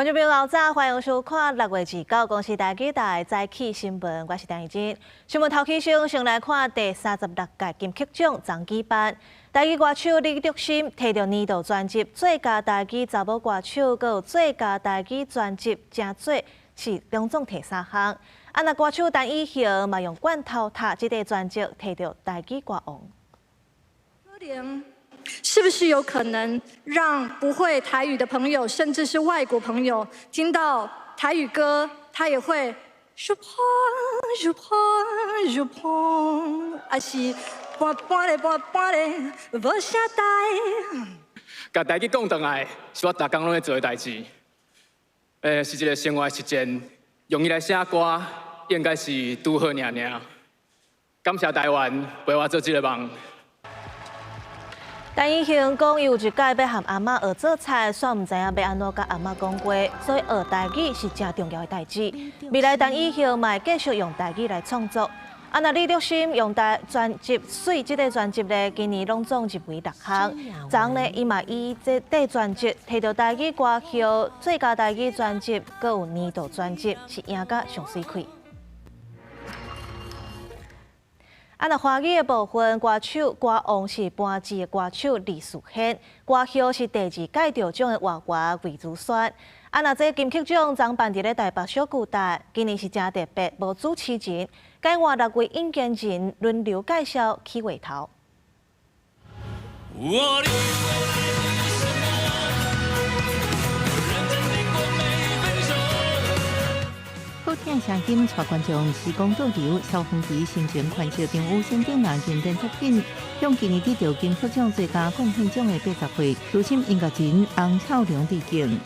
觀眾朋友早，歡迎收看6月29公視台語台早起新聞，我是陳怡真。新聞頭起先，先來看第36屆金曲獎昨舉辦，台語歌手李卓心提著年度專輯最佳台語查某歌手，閣有最佳台語專輯，成做是攏總提三項。啊，若歌手陳以恆嘛用罐頭塔這個專輯提著台語歌王。是不是有可能讓不會台語的朋友，甚至是外國朋友，聽到台語歌，他也會相碰相碰相碰，還是半半咧半半咧，無啥代。共台語講轉來，是我逐工攏咧做的代誌。是一个生活的實踐，用伊來寫歌，應該是拄好爾爾。感謝台灣陪我做這個夢。陳以恆講，伊有一擺欲和阿嬤學做菜，煞毋知影欲按怎佮阿嬤講話，所以學台語是誠重要的代誌。未來陳以恆嘛會繼續用台語來創作。啊，若李卓心用台專輯《媠》這個專輯咧，今年攏總入圍六項。昨呢，伊嘛以這塊專輯提著台語歌曲最佳台語專輯，閣有年度專輯，是贏甲上媠氣。啊，若華語的部分，歌手歌王是盤子的歌手李淑賢，歌后是第二屆得獎的演員魏如萱。啊，若這金曲獎昨辦佇咧台北小巨蛋，今年是誠特別，無主持人，改換六位引言人輪流介紹起話頭。好聽聲音帶觀眾時光倒流，蕭煌奇深情詮釋張雨生等人經典作品，向今年得著金曲獎最佳貢獻獎的80歲資深音樂人翁巧玲致敬。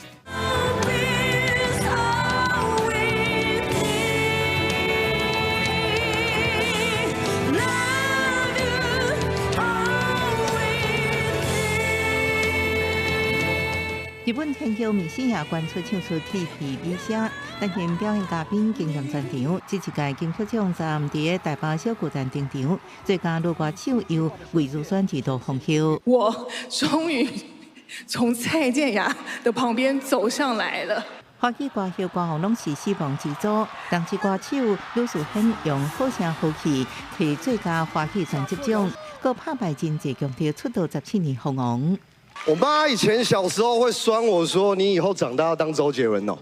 日本天后米西亞捐出唱出鐵皮美聲，擔任表演嘉賓驚艷全場。這一屆金曲獎昨暗佇台北小巨蛋登場，最佳女歌手由魏如萱二度封后。我終於從蔡健雅的旁邊走上來了。華語歌后歌王攏是死亡之組，同時歌手呂淑賢用好聲好氣提最佳華語專輯獎，閣拍敗真濟強敵出道17年封王。我媽以前小時候會酸我說：你以後長大要當周杰倫哦，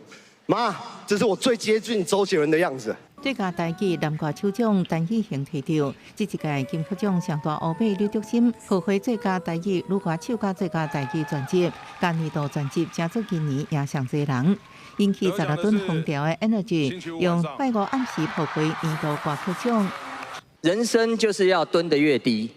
媽，這是我最接近周杰倫的樣子。最佳台語男歌手獎陳以恆提著，這一屆金曲獎上大烏馬李卓心獲獲最佳台語女歌手佮最佳台語專輯，佮年度專輯，成做今年贏上濟人。引起16噸風潮的 Energy 用拜五暗時破獲年度歌曲獎。人生就是要蹲得越低，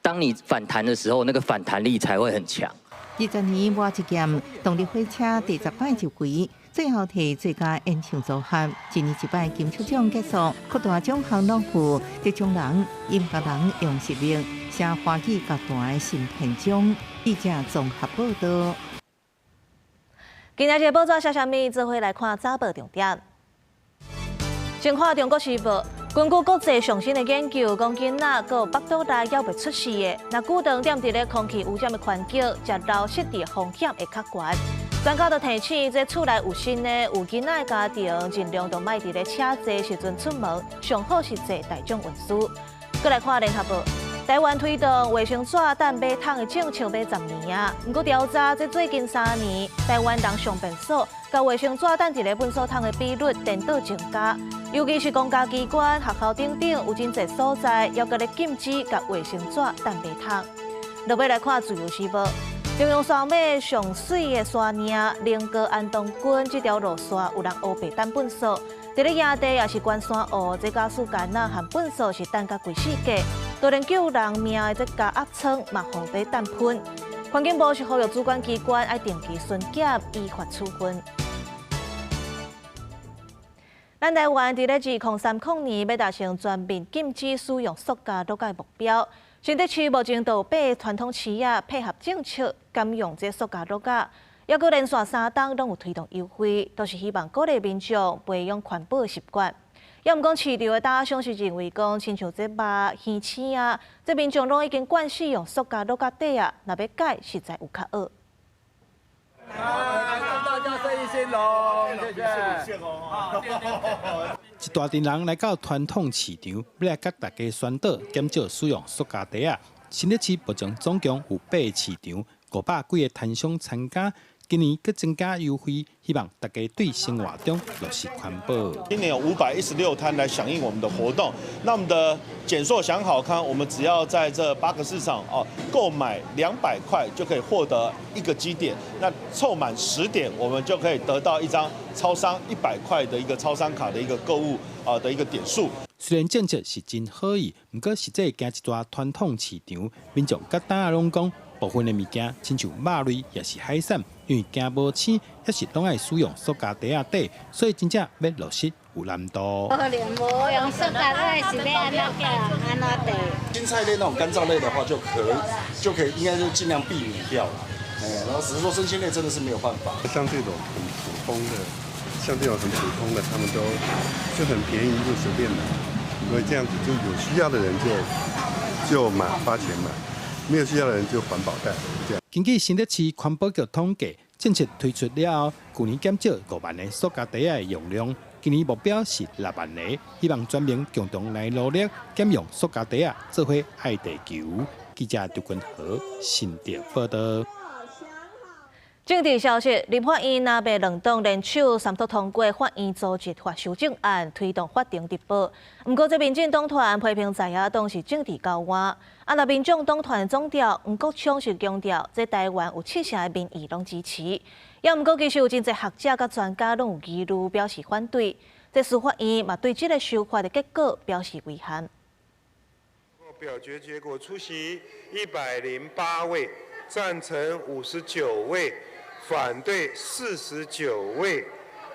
當你反彈的時候，那個反彈力才會很強。20年倚一劍動力火車第10擺入圍，最後提最佳演唱組合。一年一擺金曲獎結束，各大獎項攏有得獎人、音樂人用實力寫華語樂壇的新篇章。記者綜合報道。今仔日報紙寫啥物？做伙來看早報重點。先看《中國時報》。根據國際上新的研究，講囡仔閣有腹肚內猶未出世的，若久長踮佇咧空氣污染的環境，食漏失智風險會較懸。專家就提醒，這厝內有新的有囡仔的家庭，盡量都莫佇咧車濟時陣出門，上好是坐大眾運輸。閣來看聯合報，台灣推動衛生紙等馬桶的政策欲10年啊，毋過調查這最近3年，台灣人上便所共衛生紙等佇咧糞掃桶的比率顛倒增加，尤其是公家機關、學校等等，有真濟所在猶閣咧禁止共衛生紙等馬桶。落尾來看《自由時報》，中央山脈上媠的山嶺，苓高安東軍這條路線有人烏白擲糞掃，佇咧營地也是關山路，這家屬干仔含糞掃是擲甲規世界，就連救人命的這加壓倉嘛，予咧擲噴。環境部是呼籲主管機關愛定期巡檢，依法處分。咱台灣佇咧2030年欲達成全面禁止使用塑膠橐的目標。新竹市目前就有八个傳統市仔配合政策減用這塑膠橐，猶閣連續3冬攏有推動優惠，都是希望鼓勵民眾培養環保的習慣。猶毋過市場的打商是認為講，親像這肉、魚翅啊，這民眾攏已經慣使用塑膠橐袋啊，若欲改，實在有較僫。大家說一興隆，謝謝。一大陣人來到傳統市場，欲來共大家宣導減少使用塑膠袋仔。新北市目前總共有八个市場，500幾个攤商參加。今年閣增加優惠，希望大家對生活中落實環保。今年有516攤來響應我們的活動，那我們的減塑享好康，我們只要在這八個市場哦購買200塊就可以獲得一個積點，那湊滿10點，我們就可以得到一張超商100塊的一個超商卡的一個購物啊的一個點數。雖然政策是真好意，毋過實際行一逝傳統市場，民眾佮擔仔攏講，部分的物件親像肉類抑是海產，因為驚無鮮，抑是攏愛使用塑膠袋仔底，所以真正欲落實有難度。可能無用塑膠袋是欲按怎按怎袋？青菜類那種乾燥類的話，就可以應該就盡量避免掉了。哎，然後只是說生鮮類真的是沒有辦法。像這種很普通的，像這種很普通的，他們都就很便宜，就隨便買。所以這樣子就有需要的人就買，花錢買；沒有需要的人就環保袋。這樣。根據新北市環保局統計，政策推出了後，舊年減少5萬个塑膠袋仔的用量，今年目標是6萬個，希望全民共同來努力減用塑膠袋仔，做伙愛地球。記者張君和新竹報道。政治消息，立法院藍白兩黨聯手三讀通過法院組織法修正案，推動法定直播。毋過，這民進黨團批評在野黨是政治交換。啊，若民眾黨團總召黃國昌是強調，這台灣有七成的民意攏支持。也毋過，其實有真濟學者佮專家攏有疑慮，表示反對。這司法院嘛對這个修法的結果表示遺憾。表決結果，出席108位，贊成59位。反對49位，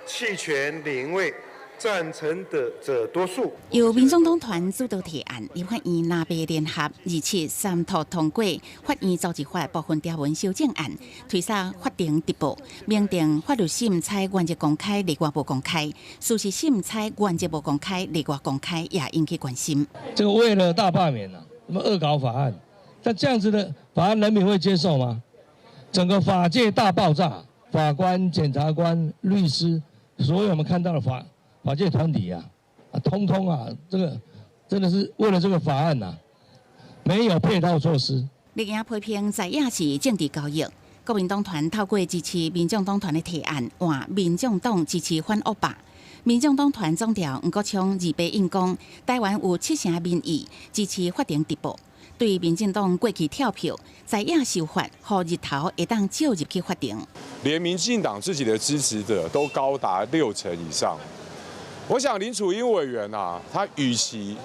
棄權0位，贊成的者多數。由民眾黨團主導提案，立法院藍白聯合27三讀通過法院組織法部分條文修正案，推捒法庭直播，明定法律審採原則公開，例外無公開；事實審採原則無公開，例外公開，也引起關心。這個為了大罷免啊，什麼惡搞法案？但這樣子的法案，人民會接受嗎？整個法界大爆炸，法官、檢察官、律師，所有我們看到的法界團體啊，啊，通通啊，這個真的是為了這個法案啊，沒有配套措施。綠營批評在野是政治交易，國民黨團透過支持民眾黨團的提案，換民眾黨支持反惡霸。民眾黨團總召黃國昌28應講，台灣有七成民意支持法庭直播。對民進黨過去跳票，在野修法，予日頭會當照入去法庭。連民進黨自己的支持者都高達6成以上。我想林楚茵委員啊，他與其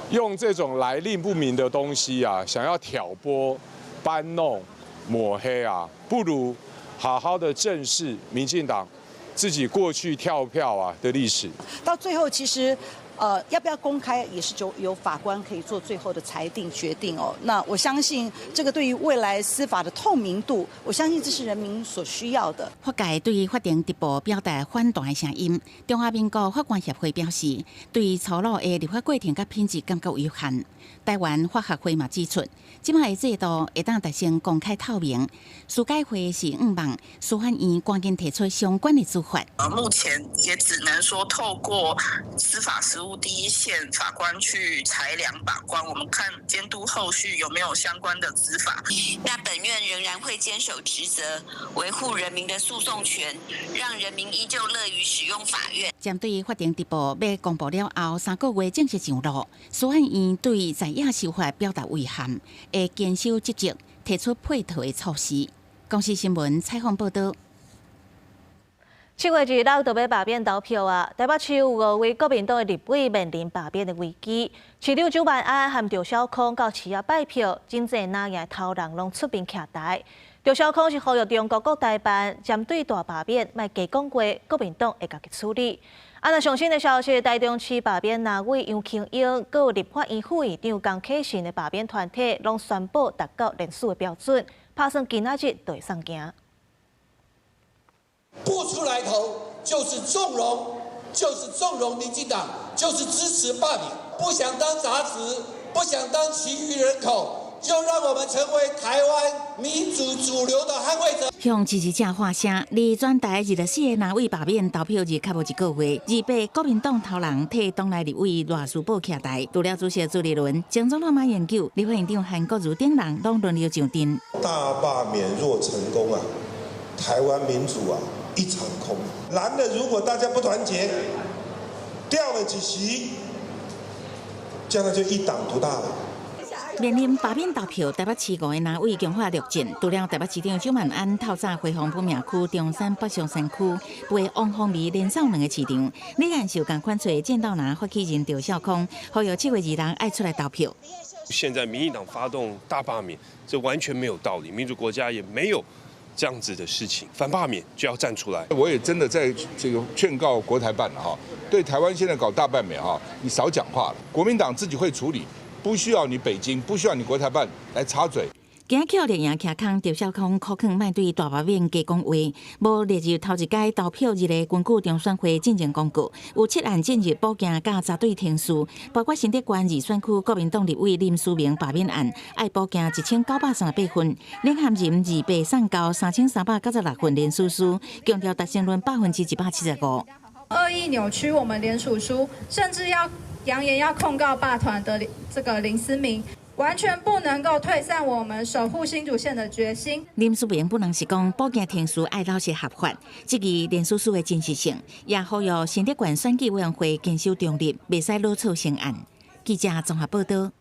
用這種來歷不明的東西啊，想要挑撥、搬弄、抹黑啊，不如好好的正視民進黨自己過去跳票啊的歷史。到最後，其實，要不要公開也是就由法官可以做最後的裁定決定哦。那我相信這個對於未來司法的透明度，我相信這是人民所需要的。法界對法庭直播表達反彈的聲音。中華民國法官協會表示，對粗魯的立法過程佮品質感覺遺憾。台灣法學會嘛指出，這擺的制度會當達成公開透明。司改會是向望司法院趕緊提出相關的做法。目前也只能說透過司法實務第一線法官去裁量把關，我們看監督後續有沒有相關的執法。那本院仍然會堅守職責，維護人民的訴訟權，讓人民依舊樂於使用法院。針對法庭直播欲公布了後3個月正式上路，司法院對在野修法表達遺憾，會堅守職責，提出配套的措施。公視新聞採訪報道。7月26就欲罷免投票啊！台北市有五位國民黨的立委面臨罷免的危機。市長蔣萬安和趙小康到市仔拜票，真濟藍營頭人攏出面徛台。趙小康是呼籲中國國台辦針對大罷免，莫加講話，國民黨會家己處理。啊，若上新的消息，台中市罷免藍委楊瓊英，閣有立法院副院長江啟臣的罷免團體，攏宣布達到連署的標準，拍算今仔日就會送件。不出來投就是縱容，就是縱容民進黨，就是支持罷免。不想當雜職，不想當其餘人口，就讓我們成為台灣民主主流的捍衛者。向支持者發聲，佇全台24个藍委罷免投票日較無一個月，28國民黨頭人替黨內立委賴士葆徛台，除了主席朱立倫、前總統馬英九、立法院長韓國瑜等人，攏輪流上陣。大罷免若成功啊，台灣民主啊一場空。藍的如果大家不團結，掉了幾席，將來就一黨獨大了。面臨罷免投票，台北市五个藍委強化作戰，除了台北市長蔣萬安透早回訪本命區中山北松山區，陪王鴻薇連掃兩个市場，李彦秀仝款揣戰鬥藍發起人趙少康，呼籲7月2日愛出來投票。現在民進黨發動大罷免，這完全沒有道理，民主國家也沒有這樣子的事情，反罷免就要站出來。我也真的在這個勸告國台辦了哈，對台灣現在搞大罷免哈，你少講話了，國民黨自己會處理。不需要你北京，不需要你國台辦來插嘴。今巧綠營徛空，趙少康苦勸莫對大罷免加講話，無列入頭一屆投票日的根據中選會進前公告，有7案進入補件佮查對程序，包括新竹縣二選區國民黨立委林思明罷免案，愛補件1938份，領銜人28送交3396份聯署書，強調達成率175%。惡意扭曲我們聯署書，甚至要揚言要控告罷團的這個林思明，完全不能夠退散我們守護新竹縣的決心。林思明本人是講，補件程序愛老實合法，質疑聯署書的真實性，也呼籲新竹縣選舉委員會堅守中立，袂使攞錯成案。記者綜合報道。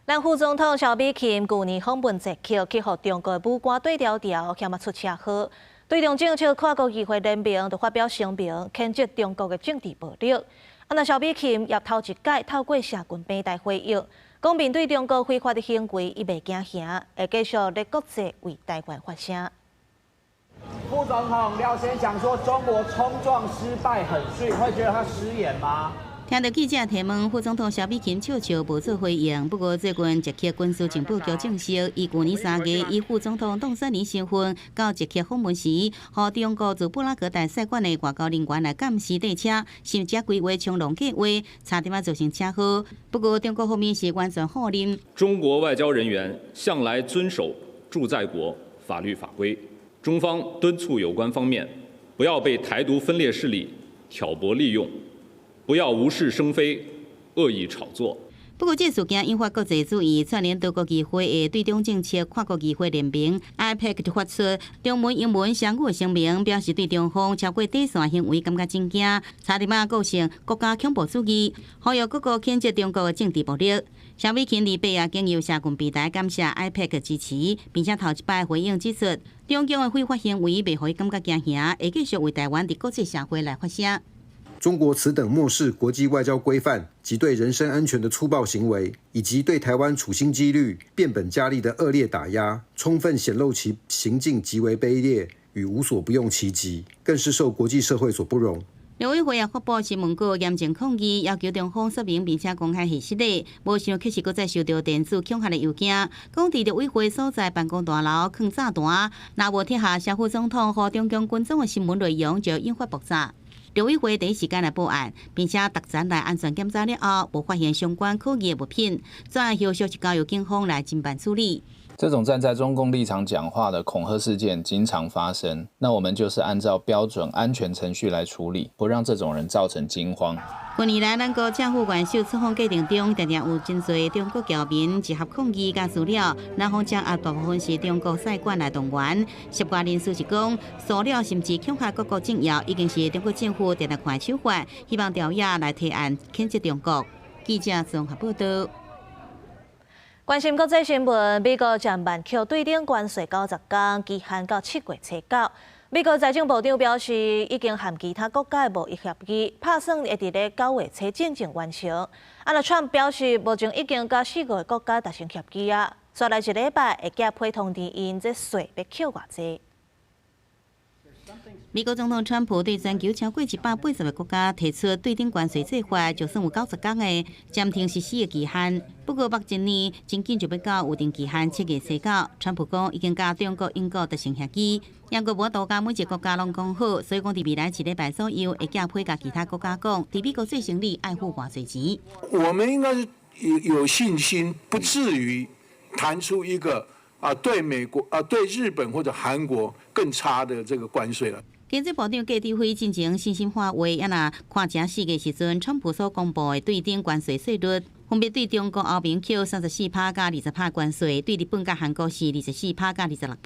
咱副總統蕭美琴舊年訪問捷克，去予中國武官對調調，險仔出車禍。對中政策跨國議會聯盟就發表聲明，譴責中國的政治暴力。啊，那蕭美琴也頭一擺透過社群平台回應，講面對中國非法的行為，伊袂驚嚇，會繼續咧國際為台灣發聲。副總統廖先講說，中國衝撞失敗很遜，會覺得他失言嗎？聽到記者提問，副總統蕭美琴笑笑無做回應。不過最近捷克軍事情報局證實，伊舊年3月以副總統當選人身份到捷克訪問時，予中國駐布拉格大使館的外交人員來監視綴車，甚至規劃衝浪計劃，差點仔造成車禍。不過中國方面是完全否認。中國外交人員向來遵守駐在國法律法規，中方敦促有關方面不要被台獨分裂勢力挑撥利用。不要無事生非，惡意炒作。不過，這事件引發國際注意，串聯多國議會的對中政策跨國議會聯盟 IPAC 就發出中文、英文雙語聲明，表示對中方超過底線行為感覺震驚，差點仔構成國家恐怖主義，呼籲各國譴責中國的政治暴力。蕭美琴禮拜也經由社群平台感謝 IPAC 支持，並且頭一擺回應指出，中共的非法行為袂予伊感覺驚嚇，會繼續為台灣佇國際社會來發聲。中國此等漠視國際外交規範及對人身安全的粗暴行為，以及對台灣處心積慮、變本加厲的惡劣打壓，充分顯露其行徑極為卑劣與無所不用其極，更是受國際社會所不容。陸委會也發布新聞稿，嚴正抗議，要求中方說明並且公開事實的，無想卻是閣再收到電子恐嚇的郵件，講佇陸委會所在辦公大樓囥炸彈，若無撤下蕭副總統予中共軍裝的新聞內容，就引發爆炸。陸委會第一時間來報案，並且逐層來安全檢查了後，無發現相關可疑的物品，轉後續是交由警方來偵辦處理。這種站在中共立場講話的恐嚇事件經常發生，那我們就是按照標準安全程序來處理，不讓這種人造成驚慌。近年來，咱國政府元首出訪過程中，常常有真濟中國僑民集合抗議佮資料，南方掌握大部分是中國使館來動員。涉外人士是講，騷擾甚至恐嚇各國政要，已經是中國政府定定看的手法，希望朝野來提案譴責中國。記者綜合報道。關心國際新聞，美國暫萬扣對等關稅90天，期限到7月29。美國財政部長表示，已經和其他國家的貿易協議，拍算會佇咧9月初進前完成。啊，那川普表示，目前已經佮四個國家達成協議啊，紲來一禮拜會寄批通知𪜶，這稅欲扣偌濟。美國總統川普對全球超過180個國家提出對等關稅計劃，就算有90天的暫停實施的期限。不過，目前呢，真緊就欲到預定期限7月29。川普講已經佮中國、英國達成協議，猶閣無法度共每一個國家攏講好，所以講佇未來一禮拜左右會寄批共其他國家講，佇美國做生理愛付偌濟錢。我們應該是有信心，不至於談出一個對美國對日本或者韓國更差的這個關稅了。經濟部長賀立輝進前信心喊話，啊若看成4月時陣，川普所公布的對等關稅稅率，分別對中國歐盟扣34%佮20%關稅，對日本佮韓國是24%佮26%，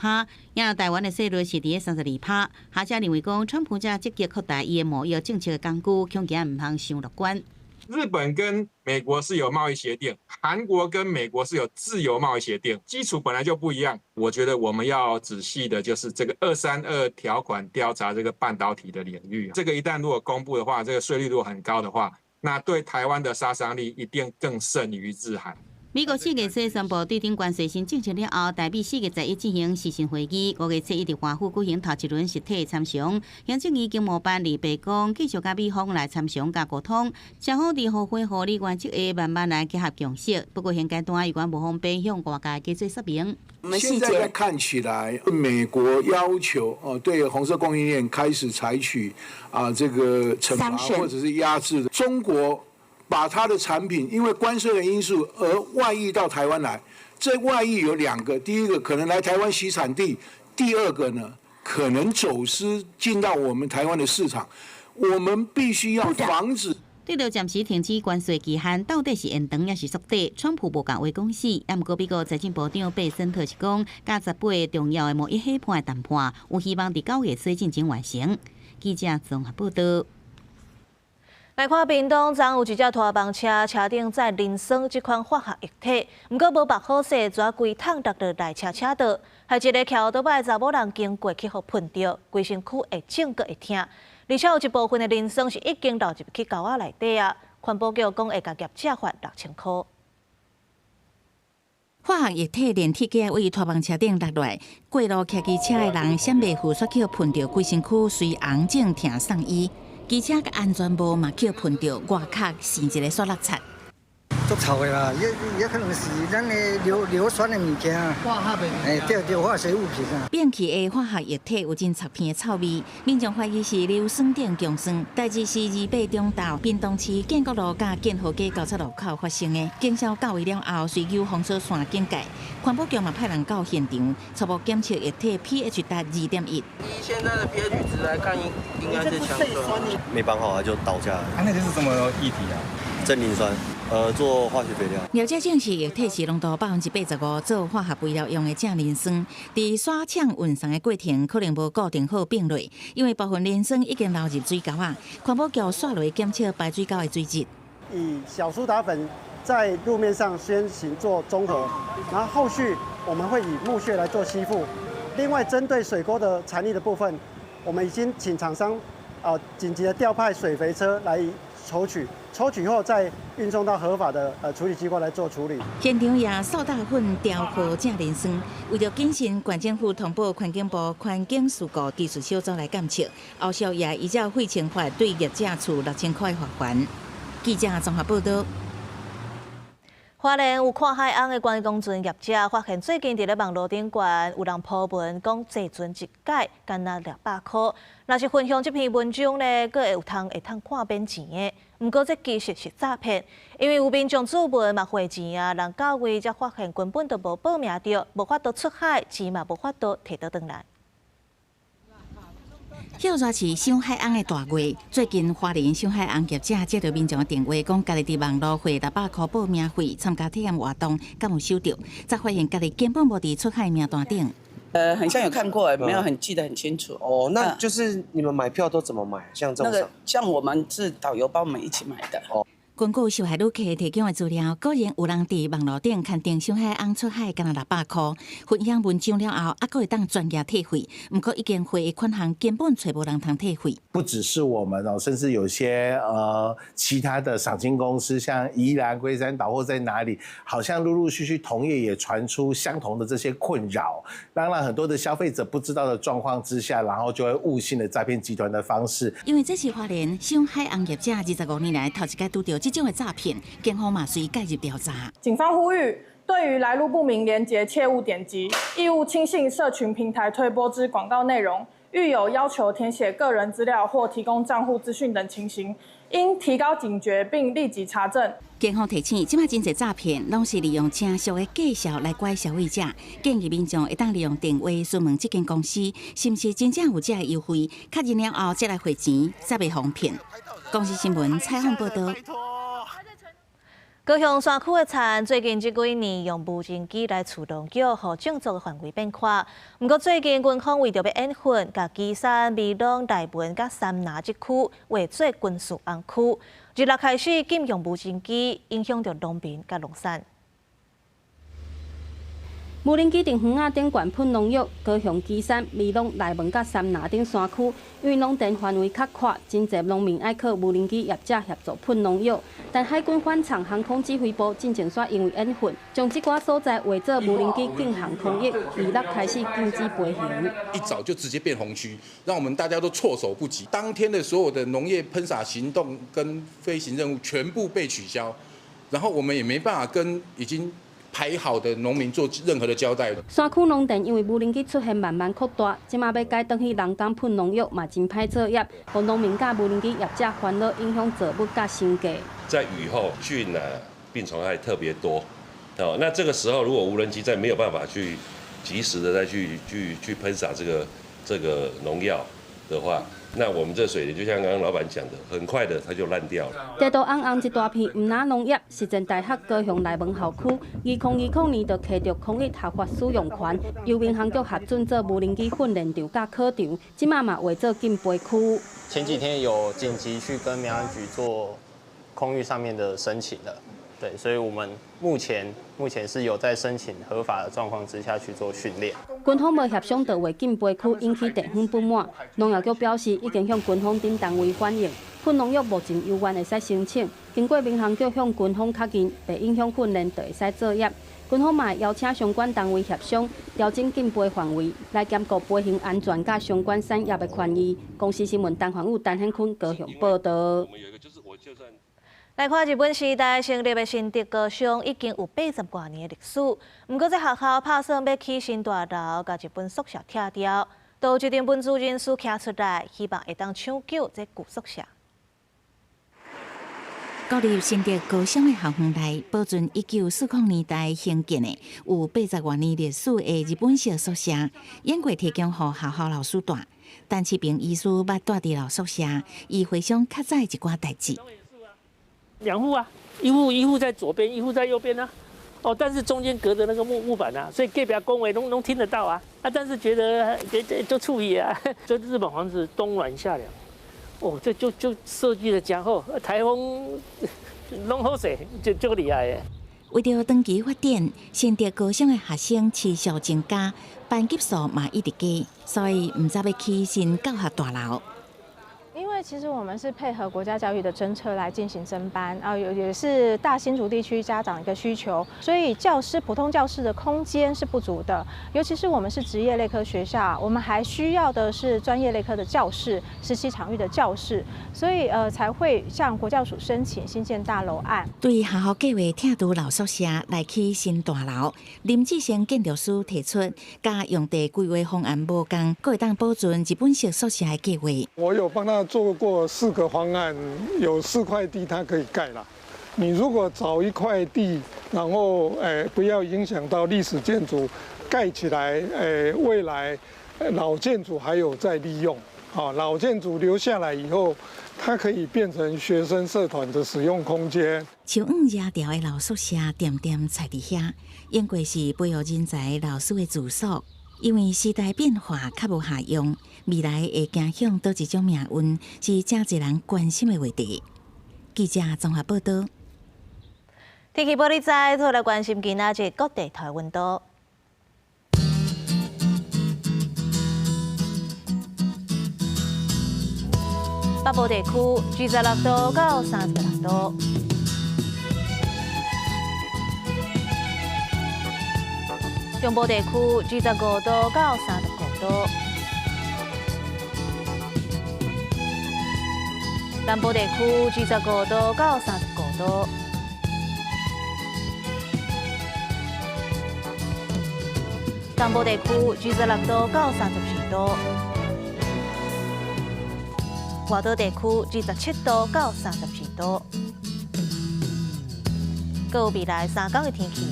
啊台灣的稅率是佇咧32%。學者認為講，川普這積極擴大伊的貿易政策的工具，恐驚毋通傷樂觀。日本跟美國是有貿易協定，韓國跟美國是有自由貿易協定，基礎本來就不一樣。我覺得我們要仔細的，就是這個232條款調查這個半導體的領域，這個一旦如果公布的話，這個稅率如果很高的話，那對台灣的殺傷力一定更勝於日韓。美國4月初宣布對等關稅新政策了後，台美4月11進行視訊會議，5月7日佇華府舉行頭一輪實體參詳。行政院經貿辦佇白宮繼續佮美方來參詳佮溝通，雙方佇互惠互利原則下慢慢來結合共識。不過現階段猶原無方便向外界加做說明。現在看起來，美國要求哦對紅色供應鏈開始採取這個懲罰或者是壓制，中國把他的產品因為關稅的因素而外溢到台灣來，這外溢有兩個，第一個可能來台灣洗產地，第二個呢可能走私進到我們台灣的市場，我們必須要防止。對著暫時停止關稅期限到底是延長抑是縮短？川普無共話講死，啊，毋過美國財政部長貝森特是講，佮18個重要的貿易夥伴談判，有希望佇9月初進前完成。記者綜合報道。來看屏東，昨有一隻拖房車，車頂載磷酸這款化學液體，毋過無縛好勢，跩規桶落落來車車道，害一個騎歐多擺的查某人經過去予噴著，規身軀會腫閣會疼，而且有一部分的磷酸是已經流入去溝仔內底啊。環保局講會共業者罰6000塊。化學液體連鐵架位拖房車頂落來，過路騎機車的人閃袂赴，煞予噴著規身軀隨紅腫疼送醫。機車佮安全帽嘛予噴著，外殼生一个煞落漆。足臭的啦，也可能是咱的硫酸的物件。化學的。欸，對對，化學物品啊。變氣的化學液體有真刺鼻的臭味，民眾懷疑是硫酸頂強酸。代誌是28中晝，屏東市建國路佮建和街交叉路口發生的。警消到位了後，隨由封鎖線警戒，環保局嘛派人到現場初步檢測液體 pH 達2.1。以現在的 pH 值來看，應該是強酸。沒綁好啊，就倒下來。啊，那個是什麼液體啊？正磷酸。做化學肥料。業者證實液體是濃度85%做化學肥料用的正磷酸，佇刷槍運送的過程可能無固定好並落，因為部分磷酸已經流入水溝仔。環保局煞落檢測排水溝的水質。以小蘇打粉在路面上先行做中和，然後後續我們會以木屑來做吸附。另外，針對水溝的殘液的部分，我們已經請廠商緊急的調派水肥車來抽取，抽取後再運送到合法的處理機構來做處理。現場也掃大粉調和正磷酸，為著謹慎，縣政府通報環境部環境事故技術小組來檢測，後續也依照廢清法對業者處6000塊罰鍰。記者綜合報道。花蓮有看海翁的觀光船業者發現，最近佇咧網路頂懸有人 po 文講坐船一擺干焦600塊。若是分享這篇文章呢，閣會有通會通看免錢的。毋過這其實是詐騙，因為有民眾主文嘛匯錢啊，人到位才發現根本就無報名著，無法度出海，錢嘛無法度提倒轉來。歇熱市賞海翁的大月，最近花蓮賞海翁業者接到民眾的電話，講家己佇網路匯600塊報名費參加體驗活動，敢有收著？才發現家己根本無佇出海名單頂。很像有看過，沒有很記得很清楚。哦，那就是你們買票都怎麼買？像這種，那個像我們是導遊幫我們一起買的。哦。根據受害旅客提供的資料，果然有人佇網路頂刊登賞海翁出海，干焦600塊。分享文章了後，猶閣會當全額退費。毋過已經匯的款項根本揣無人通退費。不只是我們哦，甚至有些其他的賞鯨公司，像宜蘭龜山島或在哪裡，好像陸陸續續同業也傳出相同的這些困擾，當然很多的消費者不知道的狀況之下，然後就會誤信了詐騙集團的方式。因為這是花蓮賞海翁業者25年來頭一擺拄著這種的詐騙，警方嘛隨介入調查。警方呼籲，對於來路不明連結切勿點擊，亦勿輕信社群平台推播之廣告內容。遇有要求填寫個人資料或提供帳戶資訊等情形，應提高警覺並立即查證。警方提醒，這擺真濟詐騙，攏是利用誠俗的介紹來拐消費者。建議民眾會當利用電話詢問這間公司是毋是真正有這个優惠，確認了後才來匯錢，才袂予騙。公視新聞採訪報導。高雄山區的田最近這幾年用無人機來除農藥，予種作的範圍變寬。毋過最近軍方為著欲演訓，共旗山、美濃、內文佮杉林這區劃做軍事紅區，日六開始禁用無人機，影響著農民佮農產。無人機佇園仔頂懸噴農藥，高雄旗山、美濃、內文佮杉林等山區，因為農田範圍較闊，真濟農民愛靠無人機業者協助噴農藥。但海軍反藏航空指揮部進前煞因為演訓，將這寡所在劃做無人機禁航空域，26開始禁止飛行。一早就直接變紅區，讓我們大家都措手不及。當天的所有的農業噴灑行動跟飛行任務全部被取消，然後我們也沒辦法跟已經排好的農民做任何的交代。山區農田因為無人機出現慢慢擴大，這馬欲改轉去人工噴農藥嘛真歹作業，予農民佮無人機業者煩惱，影響作物佮生計。在雨後菌啊病蟲害特別多，哦，那這個時候如果無人機在沒有辦法去及時的再去噴灑這個農藥的話，那我們這水田就像剛剛老闆講的，很快的它就爛掉了。地圖紅紅一大片，毋但農業，實踐大學高雄內文校區，2020年就取得空域合法使用權，由民航局核准做無人機訓練場佮考場，這馬嘛劃做禁飛區。前幾天有緊急去跟民航局做空域上面的申請了，對，所以我們目前是有在申請合法的狀況之下去做訓練。軍方無協商就劃禁飛區，引起地方不滿。農業局表示，已經向軍方等單位反映，噴農藥目前猶原會使申請，經過民航局向軍方確認，袂影響訓練，就會使作業。軍方嘛邀請相關單位協商，調整禁飛範圍，來兼顧飛行安全佮相關產業的權益。公視新聞陳環宇、陳顯坤高雄報導。來看日本時代成立的新竹高商已經有80外年的歷史。毋過這學校拍算欲起新大樓，共日本宿舍拆掉，都有一陣文資人士徛出來，希望會當搶救這舊宿舍。國立新竹高商的校園內，保存1940年代興建的有80外年歷史的日本式宿舍，演過提供予學校老師蹛。陳啟平醫師捌蹛佇老宿舍，伊回想較早的一寡代誌。兩戶啊，一戶一戶在左邊，一戶在右邊啊。哦，但是中間隔着那個木板啊，所以隔壁講話攏聽得到啊。啊，但是覺得這就注意啊，這日本房子冬暖夏涼，哦，這就設計得誠好，颱風攏好勢，就厲害的。為著長期發展，新竹高商的學生持續增加，班級數嘛一直加，所以毋知欲起新教學大樓。因為其實我們是配合國家教育的政策來進行增班啊，也是大新竹地區家長一個需求，所以教師普通教室的空間是不足的，尤其是我們是職業類科學校，我們還需要的是專業類科的教室、實習場域的教室，所以才會向國教署申請新建大樓案。對學校計劃拆除老宿舍來起新大樓，林志成建築師提出，佮用地規劃方案無仝，閣會當保存日本式宿舍的計劃。我有幫他做過四個方案，有四塊地，它可以蓋啦。你如果找一塊地，然後不要影響到歷史建築，蓋起來，未來老建築還有再利用，啊，老建築留下來以後，它可以變成學生社團的使用空間。樹影遮條的老宿舍，恬恬踅佇遐，應過是培育人才老師的住所。因為時代變化較無合用，未來會走向佗一種命運，是誠濟人關心的話題。記者綜合報導。天氣報你知，做來關心今仔日各地台溫度。北部地區26度到36度。中部地區25度到35度，南部地區25度到35度，東部地區26度到34度，外島地區27度到32度。閣有未來3工的天氣。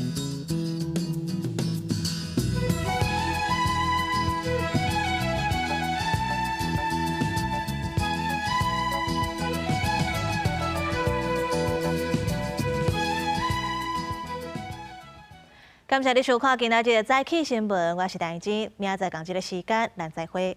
感謝你收看今仔日的早起新聞，我是陳怡，明仔載仝這个時間，咱再會。